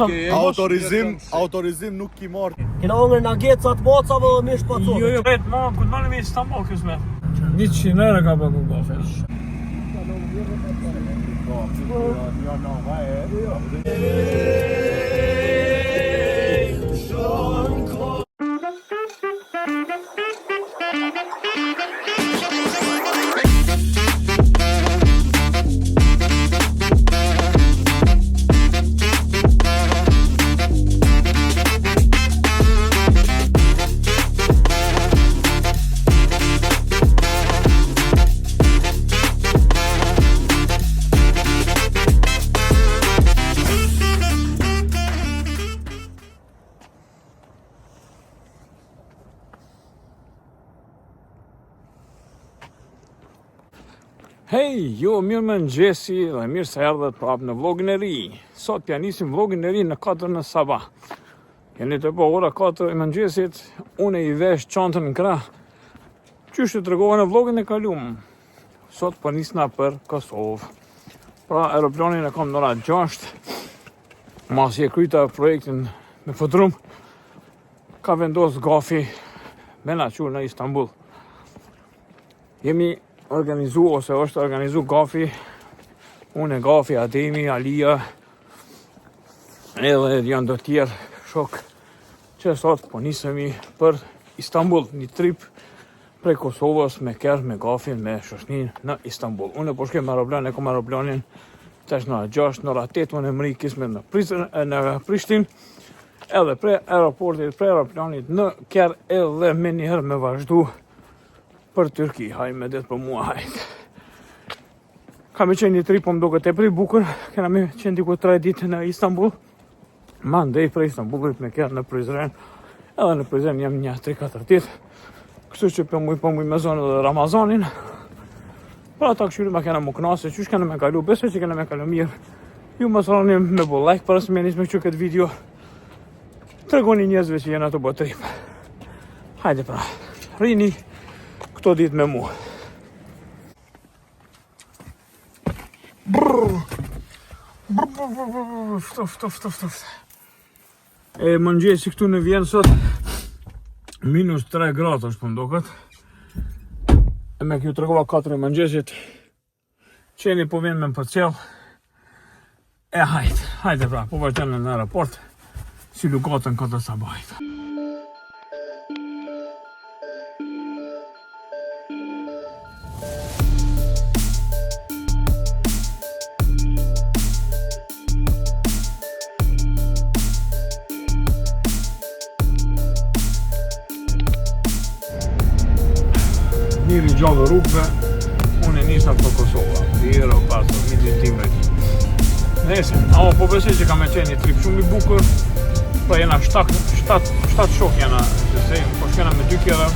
Autorizim, autorizim nuk ki marrë. Kena hongër nuggetsat macave dhe mish pa copë. Jo, jo, vetë ma, ku të me Istanbul, kësme. 100 euro ka pagu kafe. Hej, jo, mirë mëngjesi dhe mirë se erdhët prapë në vlogin e ri. Sot pja nisim vlogin e ri në 4 në sabah. Jeni tu pa ora 4 e mëngjesit, unë i vesh çantën në krah. Qysh të tregova në vlogin e kalum. Sot po nisna për Kosovë. Pra aeroplanin e kam në ora 6. Masi e kryta projektin me podrum, ka vendos Gafi me na çu në Istanbul. Jemi organizu ose është organizu Gafi, unë e Gafi, Ademi, Alia, edhe janë do tjerë shok që sot po nisemi për Istanbul, një trip prej Kosovës me kerr, me Gafin, me shoshnin në Istanbul. Unë po shkoj me aeroplan, e kom aeroplanin tash në ora 6, në ora 8, unë e mri kismet në, Prizren, në Prishtinë, edhe prej aeroportit, prej aeroplanit në kerr edhe me njëherë me vazhdu për Turki, haj me det për mua, hajt. Ka me qenë një trip, po më duket tepër i bukur, kena me qenë diku 3 ditë në Istanbul, mandej prej Istanbullit me kerr në Prizren, edhe në Prizren jam një 3-4 ditë, kështu që po muj, po muj me zonë edhe Ramazanin, pra ta këshyrim a kena m'u knaq, se qysh kena me kalu, besoj që kena me kalu mirë, ju mos harroni me bo like, para se me nisë me kqyr këtë video, Tregoni njerëzve që jena tu bo trip. Hajde pra, rrini këto ditë me mua. Brrr. Brrr, brrr, brrr, brrr, ftoft, ftoft, ftoft, ftoft. E mëngjesi këtu në Vjenë sot minus 3 gradë është po më doket. E me kjo tregova 4 e mëngjesit Qeni po vjen me më përcjell. E hajt, hajde pra, po vazhdojmë në aeroport, si lugatën këtë sabahit. Njëri gjallë rrugëve, unë e nisa për Kosova, dhjero pas, midis dimrit. Nese, ama po besoj që ka me qenë një trip shumë i bukur, pra jena 7, 7, 7 shok jena, gjithsej, po shkena me dy kerre,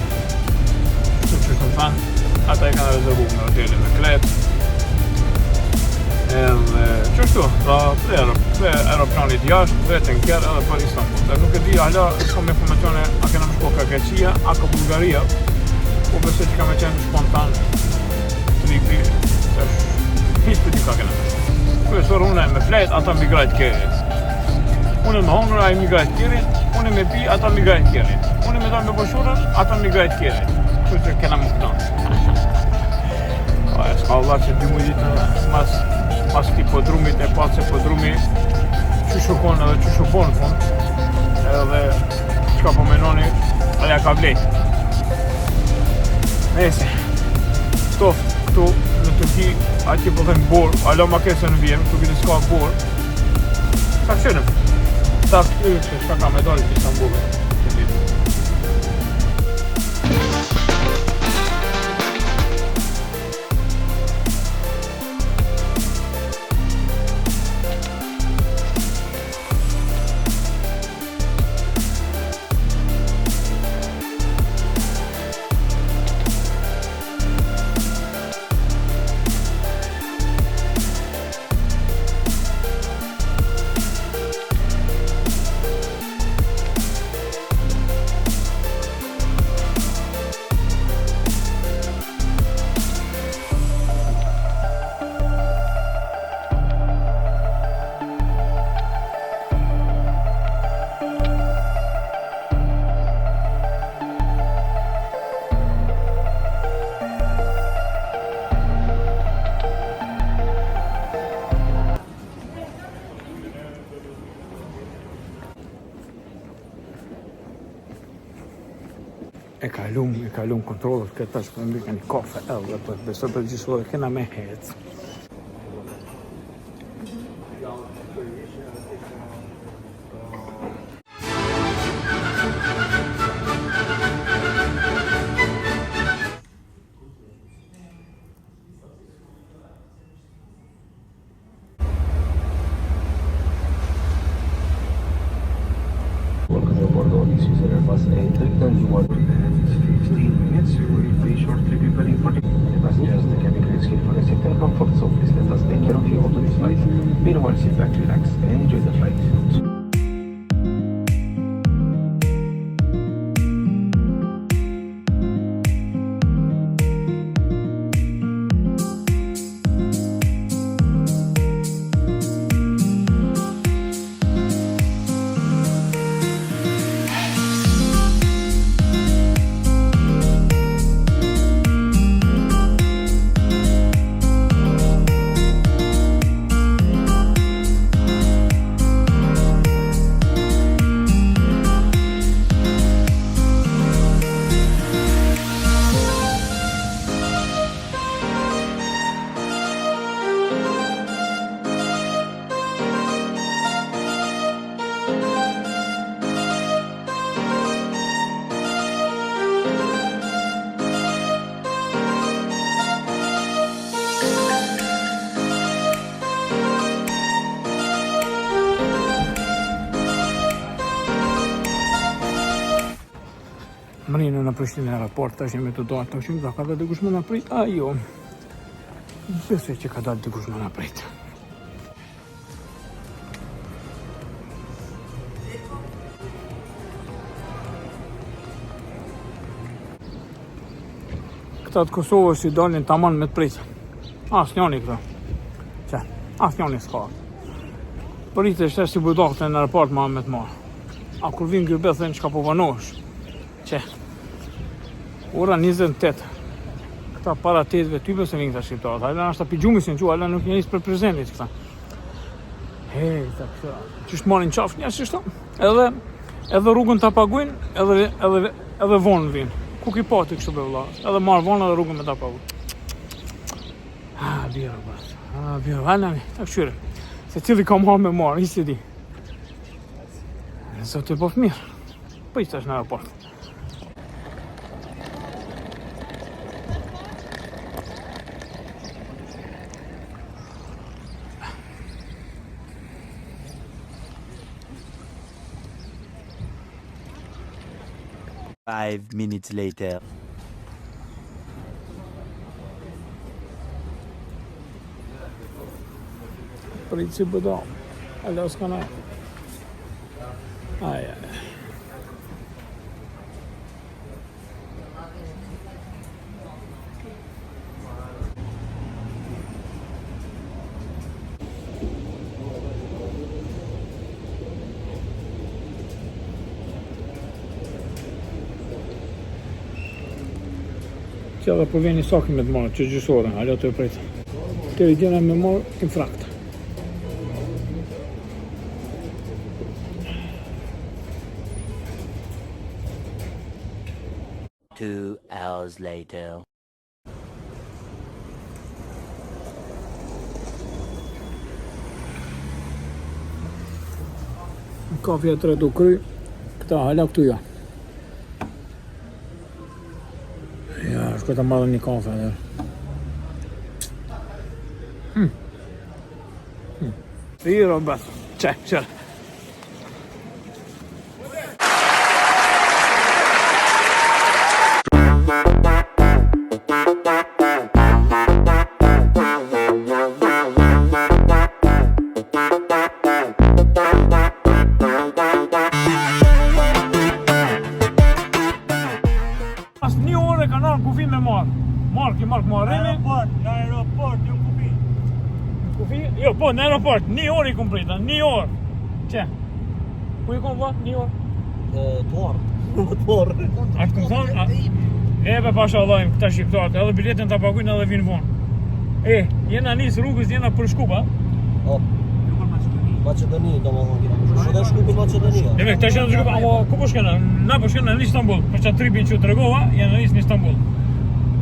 kështu që shumë thanë, ata e kanë rezervu me hotelin me kret, edhe qështu, pra prej, prej aeroplanit jashtë, vetë në kerr edhe për Istanbul. Dhe nuk e di, hala, s'kam informacione, a kena me shku ka Greqia, a ka Bullgaria, po besoj që ka me qenë spontan tripi, tash, hiç s'po di ka kena me shku. Kryesor unë me flet, ata mi grajt kerrit. Unë me hongër, ai mi grajt kerrit, unë me pi, ata mi grajt kerrit. Unë me dalë me bo shurën, ata mi grajt kerrit. Kështu që kena m'u knaq. Po, e s'ka vlla që dy muj ditë mas, mas këtij podrumit e pa se podrumi qysh u konë edhe qysh u bo në fund edhe çka po menoni a ja ka vlejt Nese ftoft këtu në Turqi atje po them borë hala ma keq se në Vjenë këtu këtu s'ka borë Ta kqyrim Ta kqyrim se çka ka me dalë Istanbulli E kalum, e kalum kontrollet këtë tash po më një kafe edhe po besoj për gjysmë ore kena me hec. Welcome aboard all this is Airbus A321. And 15 minutes, you will be shortly preparing for the passengers. The cabin crew is here for your safety and comfort, so please let us take care of you all this flight. Meanwhile, sit back, relax, and enjoy the flight. Mrina në Prishtinë aeroport, tash jemi të dalë, tash jemi ka dhe dikush më na prit, a jo. Besoj që ka dalë dikush më na prit. Këta të Kosovës që dalin taman me të prit. Asnjoni këta. Që, asnjoni s'ka. Pritë është si budallët në aeroport ma me të marrë. A kur vinë gyrbet thënë çka po vonosh. Që, ora 28. Këta para 8 type se vinë këta shqiptarët. Hala është pi gjumi s'janë çu, hala nuk njëris për prezentit këta. Hej, këta, këta. Qysh marrin qafë njerëz qështu? Edhe edhe rrugën ta paguajnë, edhe edhe edhe vonë vinë. Ku ki pati kështu be vëlla? Edhe marr vonë edhe rrugën me ta pagu. Ah, bjero, bas. Ah, bjero, hala mi, ta këshyre. Se cili ka marrë me marrë, i se di. Zoti po mirë. Po i tash në aeroport. Five minutes later. Prit si bëdo. Alo, s'ka na. Aj, aj. Që edhe po vjen i sakin me të marrë, që gjysore, alo të e prit. Të i gjena me marrë infrakt. Two hours later. Kafja e tretë u kry, këta hala këtu ja. Ja, shko të marrë një kafe edhe. Hmm. Hmm. Thiro, bas. Qe, qe. Pas një orë kanë ardhur në kufi me marr. Marr, ki marr marrë. Aeroport, në aeroport, jo në kufi. Kufi? Jo, po, në aeroport, një orë i kom prita, një orë. Që? Ku i kom vlla? Një orë? Torr. Torr. A të kom thonë? A... E be pasha Allahim, këta shqiptarët, edhe biletën ta paguajnë edhe vinë vonë. E, jena nis rrugës, jena për Shkup, a? Po. Maqedoni, domethënë kena. Shkup edhe Shkup. shku për Maqedoni. Ne me këta që janë të shku, amo ku po shkena? Na po shkena në Istanbul, për qatë tripin që u tregova, janë në nisë në Istanbul.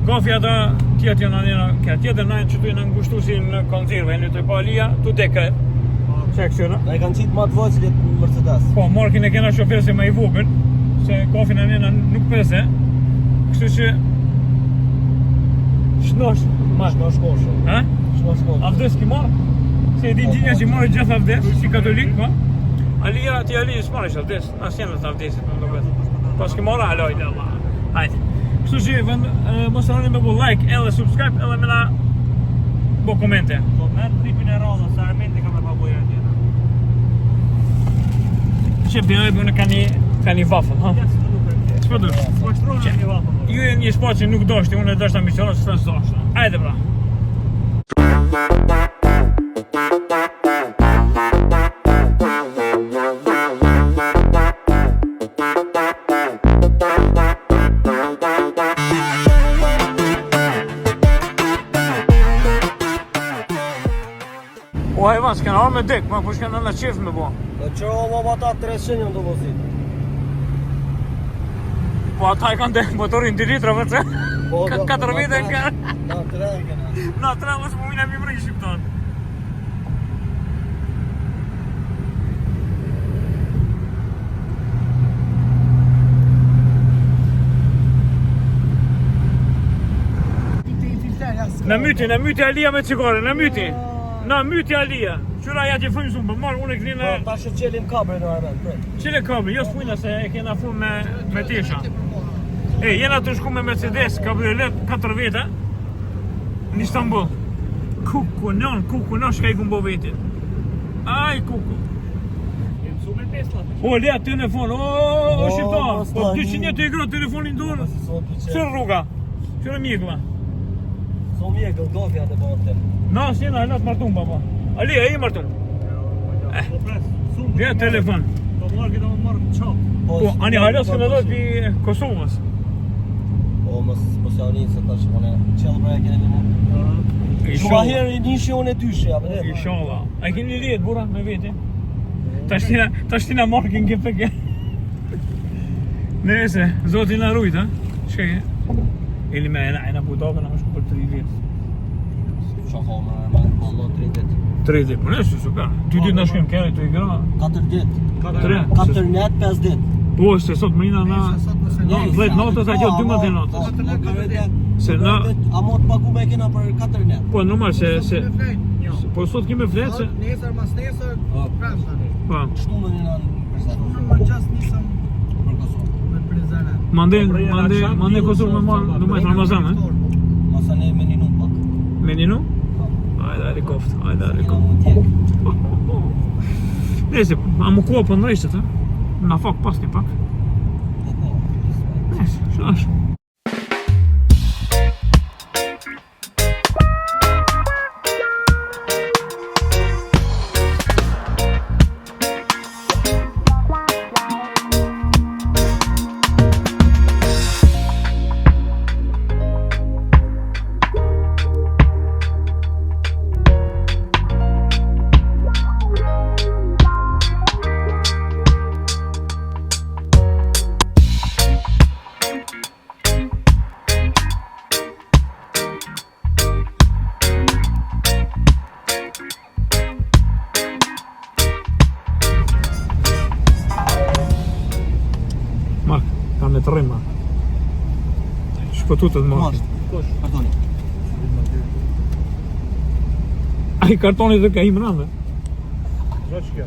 Gafi ata tjetë janë anë kja tjetër, na janë që tu janë ngushtu si në konzerve, janë të pa alia, tu dekret. Që e këshyra? Na i kanë qitë ma të vogjlit në Mercedes. Po, Markin e kena shofer se ma i vogël, se gafin e nena nuk pese, kështu që shnosh, ma, Shno shkoshë. ha? Shno shkoshë. Avdes ki marrë? Se e din gjinja që marrë gjithë avdes, si katolik, po. Alia, ti Ali, s'marrësh avdes, na s'jenë të avdesit, më duket. Po s'ki marrë, alo, i Allah. Hajde. Kështu që vend, e, mos harroni me bu like edhe subscribe edhe me na bo komente. Po merr tripin e radhës, se Armendi ka me pagu herën tjetër. Që bëjë unë ka një ka një waffle, ha? Ja, s'të nuk e Çfarë do? Po shtronë një waffle. Ju e një shpa që nuk doshti, unë e doshta mi qëro, s'të s'doshta. Ajde pra. O hajvan, s'kena arë me dek, ma po shkena në qef me bo. Po qëro ma ata 300 janë të vozit. Po ata e kanë dhe motorin 2 litra, vërtë? Po, Ka do, 4 na vite tre. ka. Na tre e kena. Na tre mos po mina mi mri shqiptar. Na myti, na myti Alia me cigare, na myti. Na myti Alia. Qyra ja ti frymë zumë, po marr unë e këni Po në tash e qelim kabrën në Armend, prit. Qile kabri, jo s'pujna se e kena fru me, me tesha. E, jena të shku me Mercedes, kabriolet, 4 veta, në Istanbul. Kuku, non, kuku, non, shka i kumbo vetin. Aj, kuku. O, le atë telefon, o, o, O, shqiptar, mos po tani. 201 të i gro telefonin dorë. Sot dy Qërë rruga, qërë mjeklla. So mjekëll, gafi atë po atë. Na, si jena, hala të martum, baba. Ali, e i martum. Po pres. Vje telefon. Po marr këto më marr në qafë. Po, ani hala s'kena dalë pi Kosovës. Po mos mos ja unin se tash unë qell bre kene me mu. Shumë Inshallah. herë i nishi unë e dyshi, apo ne? Inshallah. A i keni lejet burra me vete? Tash tina, tash tina markin GPG. Nëse, zoti na rujt, ha? Çka ke? Eli me ena, ena budove na më shku për 3 vjet. Shako më Armend, po Allah 3 ditë. 3 ditë, po nëse super. 2 ditë na shkojmë kere të i gra. 4 ditë. 3. 4 net, 5 ditë. Po, se sot mrina na Jo, 10 natës, ajo 12 natës. Se na A mo të pagu me kena për 4 net. po normal se se po sot kemi flet se Nesër, mas nesër, prapë tani. po Shtu më një në Prizren. Në mëngjes nisëm Për Kosovë. me Prizren. mande mande mande Kosovë me marr do më Ramazan, eh? Masa ne me një nuk pak. Me ninu? Ajde, ajde koft, ajde, ajde Kena koft. mu djek. Nëse, a më koha po ndryshet, ha? Na fak pas një pak. Po po. Nëse, shash. Mark, kam me të rrim, Mark. Shpëtutët Mark. Kush? Pardoni. Ai kartoni dhe ka i mranda. Çfarë që kjo?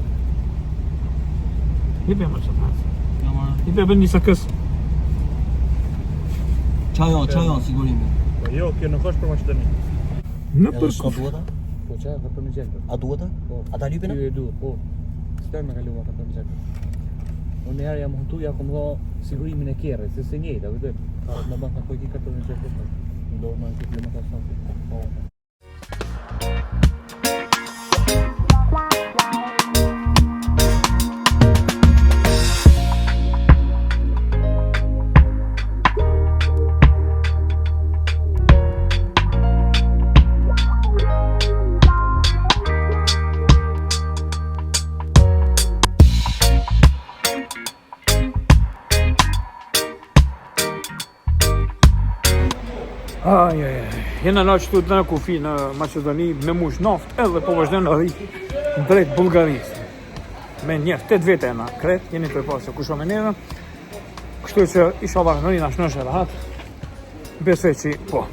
Hipe më çfarë. Jo, ma. Hipe bën një sakës. Qajo, qajo, sigurimi. Po jo, kjo nuk është për Maqedoni. Në Edhe për shka duhet a? Po që, vetëm me gjelbër. A duhet a? Po. A ta lypin a? Ky e duhet, po. S'të me kaluar vetëm me gjelbër. Unë herë jam hutu, ja kom dha sigurimin e kerrit, se se njëjta, vërtet. Më bën ka po i ki kartonin e gjelbër. Ndorë më këtë lëmë ta Po. Aj, aj, aj. Jena na qëtu në kufi në Maqedoni me mush naft edhe po vazhdojmë në rrit drejt Bullgarisë. Me njerë, 8 vete jena, kret, jeni tu e pa se kush o me neve. Kështu që ishallah në rina shnosh e rahat. Besoj që po.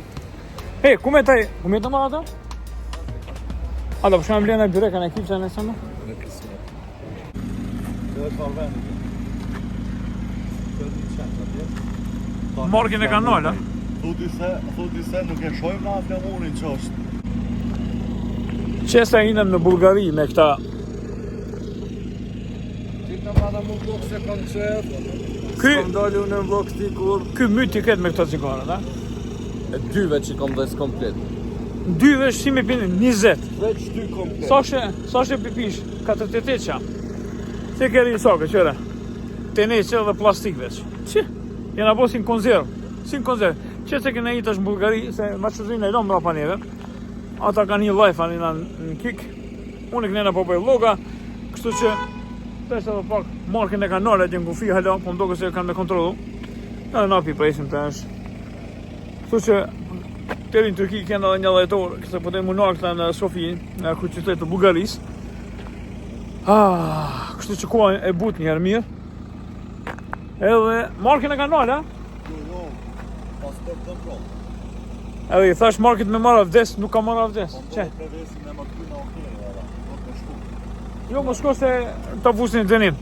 E, ku me taj, ku me të marrë ata? A do po shkojmë blejmë byreka në ekip që nesër më? Në kismet. Kjo është farë vendi. Kjo është një qenë atje. Markin e kanë nalë, a? Thuti se, thuti se nuk e shohim na flamurin që është. Qesa inem në Bullgari me këta Gjithë ma mu vlog se kam qef. Ky Kam dalë unë në vlog ti kur. ky myti këtë me këta cigaret, a? E dyve që kam dhe komplet. Dy vesh si me pinë 20. Veç dy komplet. Sa she, sa she pipish? 48 qa. Se keri sa ke qëre? Teneqe dhe plastik veç. Që? Jena bo si në konzerv. Si në konzerv. Që se kena i tash në Bullgari, se Maqedoninë e lëmë mbrapa neve. Ata kanë një live ani në, në kik. Unë e kënena po bëj vloga. Kështu që tash edhe pak markën e kanë nalë atje në kufi hala, po më duket se kanë me kontrollu. Edhe na pi presim tash. Kështu që deri në Turqi kena edhe një dhjetor, këse po dojmë u këta në Sofi, në kryeqytet të Bullgarisë. Ah, kështu që koha e butë një herë mirë. Edhe Markin e kanë nalë, a? Jo, jo. Passport control. Edhe i thash Markit me marrë avdes, nuk ka marrë avdes. Po Që? ndodhe prevesin me mërky në okej, edhe. Do të shku. Jo, mos shko se ta fusin në dënim.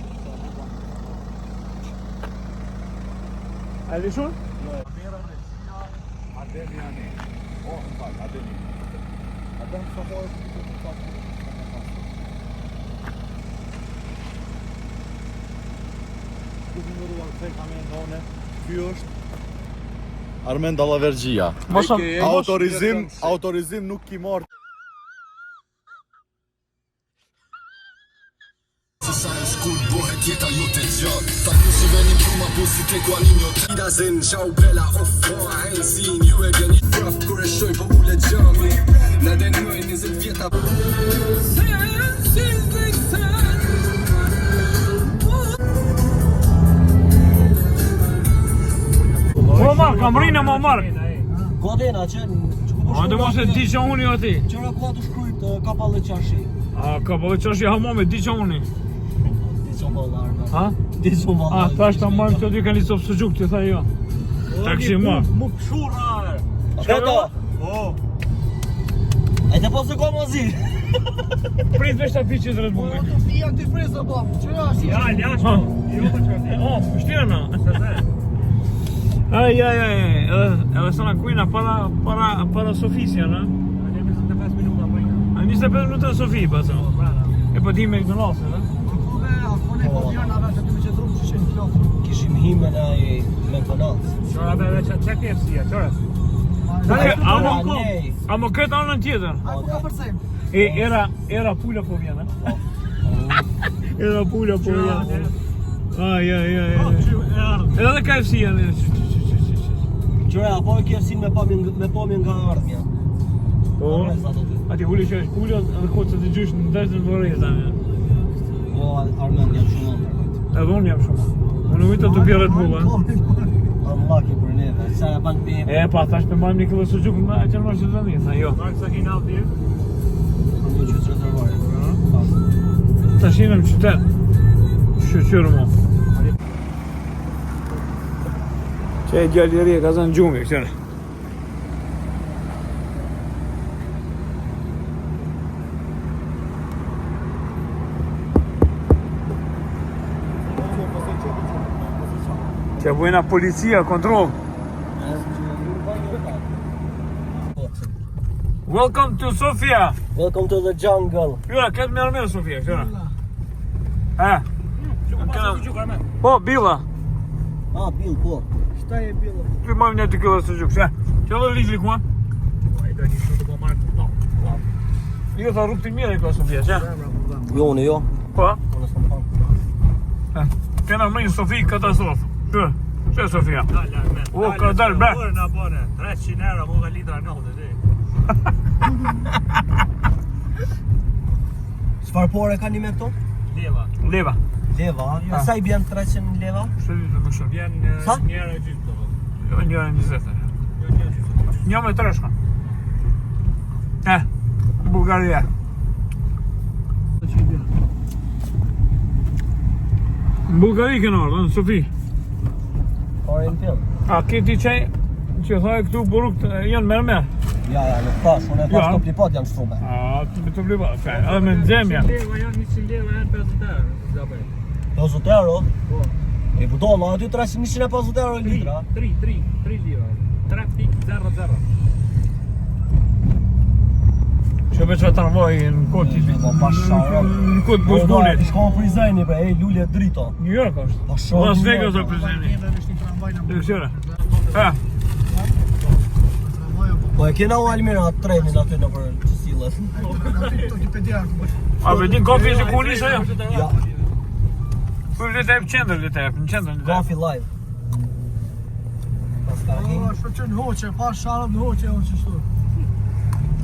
A e lishun? Adem jani. O, më fal, Ademi. Adem sa po është të të Duke ndërruar këtë kamerën tonë, ky është Armend Dallavergjia. Mos Autorizim, autorizim nuk ki marrë. Sa e shkurt bëhet jeta jote gjatë Ta kushi venin bruma po si te kuaninjo Wiedersehen, ciao bella, auf Wiedersehen You again, prap kur e shoj po ule gjami Na dënoj 20 vjeta Po mark, kam rinë mo mark. Godena që që ku po A do mos e di që unë jo ti. Qëra ku atë shkrujt kapallë çarshi. A ka po çashi hamame di që unë. Di që valla Armen. Ha? Di që valla. A thash ta marrim këto dy kanë një copë suxhuk, ti tha jo. Ta kishim marr. Mu pshurra! Beto. Po, E të po se ka mozi. Prit veç ta piqit Red Bullin. Ti janë të fresa, po. Qëra, si? Ja, ja, Ha. jo, po çka ti. O, pështira na. Ai ai ai, edhe edhe sa na kujna para para para Sofisë janë, a? Ne 25 minuta po. A 25 minuta në Sofi pas. E po di McDonald's, a? Kove, a kone po vjen ava se ti më qëndrum që ishin flok. Kishim himen ai McDonald's. Çora be çka çka KFC-a, çora. Amo Nej. amo këtë anën tjetër. A ku ka përcejm? E era era pula po vjen, a? Era pula po vjen. Ai ai ai. ai. Edhe KFC janë. Qëra, apo e KFC me pamje me pamje nga ardhmja. Po. Sa do ty. Ati uli që është pula edhe kohë të dëgjosh në dashën dorë tani. Po Armen jam shumë ëndër. Edhe unë jam shumë. Unë ujtë të bjerë Red Bull, a? Unlucky për neve. Sa e ban pe. E pa, thash të marrim një kilo suxhuk në atje në Maqedoni, tha jo. Mark sa kina alti. Për një qytet rezervuarit. Tash jemi në qytet. Shyqyr mo. Që e djali i ri e ka zënë gjumi, këqyre. Që bujna policia, kontrol. Welcome to Sofia. Welcome to the jungle. Jura, këtë merë mirë Sofia, këqyre. E. Kena- Po, Billa. Ah, Bill, po. Shta e billa. Ty marrim një dy kilo suxhuk, se? Që dhe ligli ku, a? Jo, tha rrugë të mirë e ka Sofia, që? Jo, unë jo. Po, Unë s'kam pa. kena më një Sofi katastrofë. Që? Që Sofia? O, ka dalë, bre. Bërë na bëre, 300 euro mu ka litra naftë ti. Çfarë pore ka një me këto? Leva. Leva. Leva. A sa i bjen 300 leva? Shtë ditë më shumë. Vjen Sa? një euro e gjysmë do. Jo, një euro e 20. Jo, një euro e gjysmë. Një me tre shkon. Eh, Bullgaria. Në Bullgari kena ardhë, në Sofi. Oriental. A ke ti qaj që thaj këtu buruk janë mermer? Ja, ja, nuk thash, unë e thash Ja. të plipat janë shtume. A, të të blipa, edhe me nxemja. Leva janë 100 leva janë 50 euro, nëse s'gaboj. 50 euro? Po. E budalla, aty 300 150 euro litra. 3 3 3 lira. 3.00. Që veç atë tramvaj në kohë të Po, pa sharë. Në kohë të Buzgunit. Shko në Prizreni, bre, ej, lule drito. New York është. Pa sharë. Las New Vegas York, o Prizreni. E këqyre. Ha, Po e kena u Almira atë trenin aty në për që sillet. a ve din kafe që ku nisë ajo? Ja, Po le të jep qendër, le të jep, në qendër le të jep. Gafi live. Pas ka hin Shkëlqen hoqe, pa sharëm në hoqe unë qështu.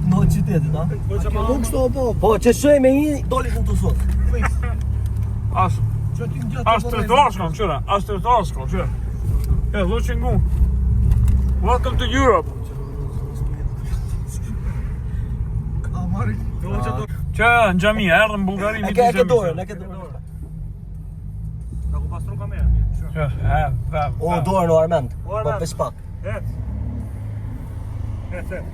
në qytetit, a? Po kështu apo? Po, që shoj me një, doli në të sot. As Që ti ngjatë. as trotuar s'kam këqyre, as trotuar s'kam këqyre. E looking good. Welcome to Europe. A marri. Që në xhami, erdhëm në Bullgari E mbi ke, e ke xhami. dorën, e ke dorën. Ta ku pastru kamerën. Që, e, ve, O, ve. dorën o Armend. O, Po, Armend. pesh pak. Ec. Ec, ec.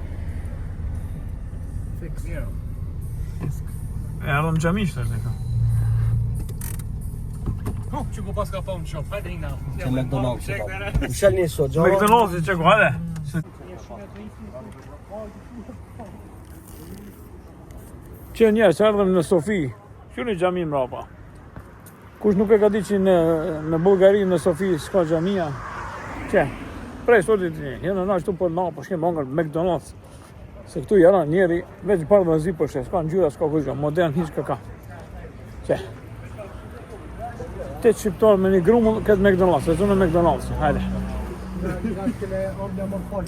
Fiks. Mirë. Erdhëm në xhami shtesh ne. Hu, që ku pas ka thonë shop, hajde hina. Që McDonald's. po. Mshel një sot, gjova. McDonald's që ku, hajde. Që njerëz erdhëm në Sofi. Që në xhami mbrapa. Kush nuk e ka ditë që në në Bullgari në Sofi s'ka xhamia. Që prej sotit jena na ashtu po na po shkem hongër McDonald's. Se këtu jara njeri veç bardh dhe zi po sheh, s'ka ngjyra, s'ka kurrgjë, modern hiç ka ka. Që Te shqiptar me një grumull këtë McDonald's, e zonë McDonald's, hajde. Nga kene orë më fal.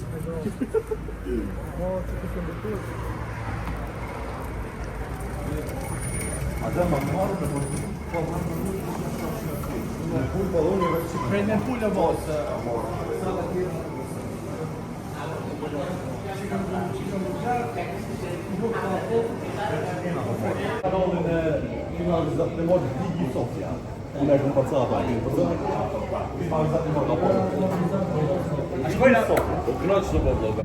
Po, që të kemi tu. Prej me pulë mos. Kanalin e finalizat e Digi Sofia. Unë e kom përca ata, e kom përca. Finalizat e morë, apo? A shkojna? U kënaq të po vlogë.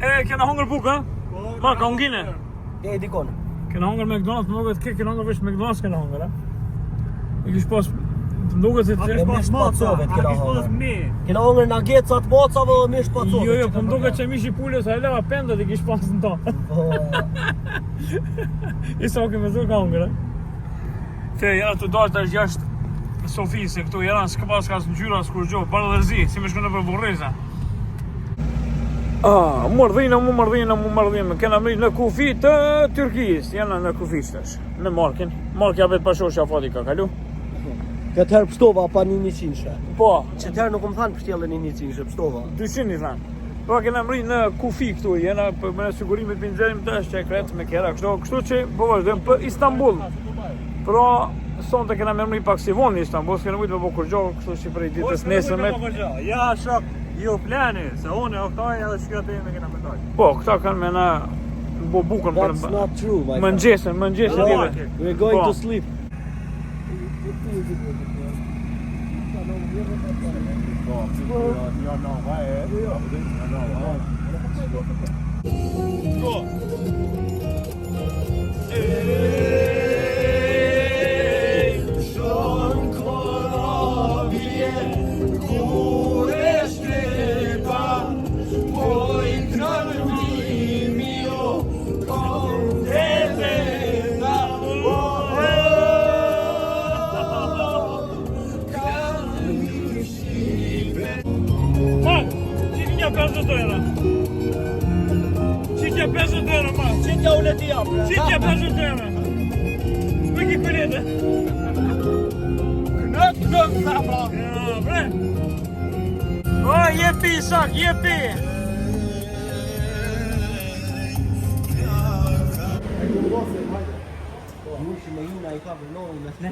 E, kena hongër bukë, ha? Ma, ka hongine. E, dikon. Kena hongër McDonald's, më duket ke kena hongër veç McDonald's kena hongër, ha? I kish pas, më duket se E mish pacovet kena hongër. me. Kena hongër nuggetsat mocave dhe mish pacovet. Jo, jo, po më duket që mishi pulës, a e leva pendat i kish pas në to. Po, I sa ke me zor ka hongër, ha? Te, jena të dalë tash jashtë Sofisë, se këtu jena s'ka pas ka as ngjyra, as kurrgjë, bardh dhe zi, si me shku nëpër vorreza. Ah, mërdhina, mu mërdhina, mu mërdhina, kena mri në kufi të Turqisë, jena në kufi tash, me Markin. Marki ja vetë pashosh afati ka kalu. Këtë herë pështova pa një njëqinëshe. Po, Që të herë nuk më thanë pështjellën një njëqinëshe, pështova. 200 i thanë. Po kena mri në kufi këtu, jena për me sigurimit për nxjerrim tash që e kret me kera kështu, kështu që po vazhdojmë për Istanbul. Pra, sonte kena me mri pak si vonë në Istanbul, s'kena mujt me bo kurgjo, kështu që prej ditës nesërme. Ja, shok, ju plani, se unë e oktoj edhe shkjo të jemi kena me dojë. Po, këta kanë me na bo bukën për That's not true, my friend. mëngjesin, mëngjesin No, tjetër. We're going Po. to sleep. Ma, qitja 50 euro. Qitja 50 euro, ma. Qitja unë e ti jap. Qitja 50 euro. Ku i ki kulete? Knët knët zemra. Ja, bre. O, jepi, Isak, jepi. Mushi me juna i ka vërnohur me ne.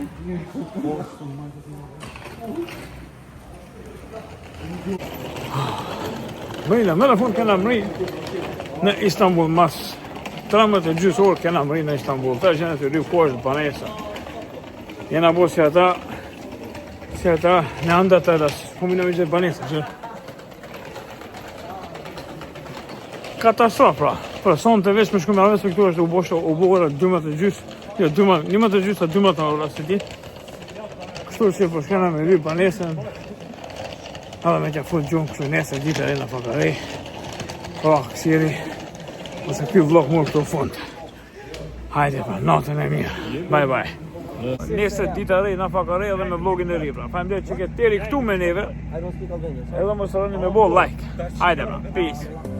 Mrina, më në fund kena mri në Istanbul mas 13 e gjysë orë kena mri në Istanbul. Tash jena tu lyp ku është banesa. Jena bo si ata si ata në anda të ata, po mi në me gjetë banesa, që Katastrof pra. Pra sonte veç me shku me ardhë se këtu është u bo u bo ora 12 e gjysë, jo 12, 11 e gjysë, 12 ora s'e di. Kështu që po shkena me lyp banesën. Edhe me t'ja fut gjumë kështu nesër ditë e re nafaka e re. Po, kësiri, ose ky vlog mur këtu fund. Hajde pra, natën e mirë. Bye bye. Nesër dita e re, nafaka e re edhe me vlogin e ri pra. Faleminderit që ke deri këtu me neve. I don't speak Albanian. Edhe mos harroni me bo like. Hajde pra, peace.